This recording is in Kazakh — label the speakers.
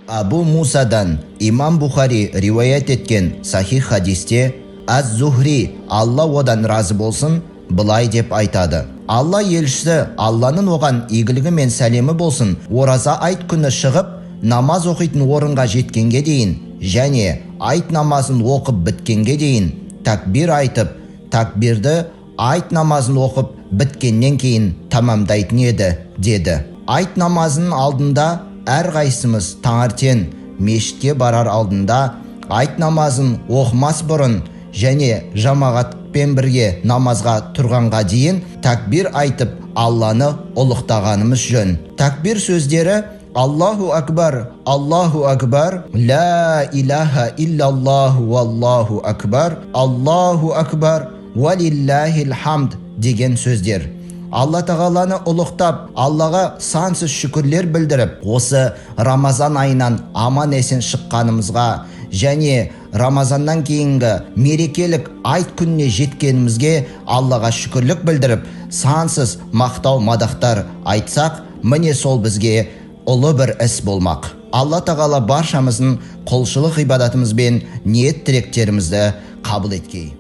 Speaker 1: Абу Мусадан имам Бухари риуаят еткен сахих хадисте Аз-Зухри, Алла одан разы болсын, былай деп айтады: Алла елшісі, Алланың оған игілігі мен сәлемі болсын, ораза айт күні шығып, намаз оқитын орынға жеткенге дейін және айт намазын оқып біткенге дейін такбир айтып, такбирді айт намазын оқып біткеннен кейін тамамдайтын еді, деді. Айт намазының алдында әрқайсымыз таңертең мешітке барар алдында, айт намазын оқымас бұрын және жамағатпен бірге намазға тұрғанға дейін такбир айтып, Алланы ұлықтағанымыз жөн. Такбир сөздері: Аллаху акбар, Аллаху акбар, ла илаха иллаллаху, валлаху акбар, Аллаху акбар, уалиллахил хамд деген сөздер. Алла тағаланы ұлықтап, Аллаға сансыз шүкірлер білдіріп, осы Рамазан айынан аман есен шыққанымызға және Рамазаннан кейінгі мерекелік айт күніне жеткенімізге Аллаға шүкірлік білдіріп, сансыз мақтау мадақтар айтсақ, міне, сол бізге ұлы бір іс болмақ. Алла тағала баршамыздың құлшылық ғибадатымыз бен ниет тілектерімізді қабыл еткей.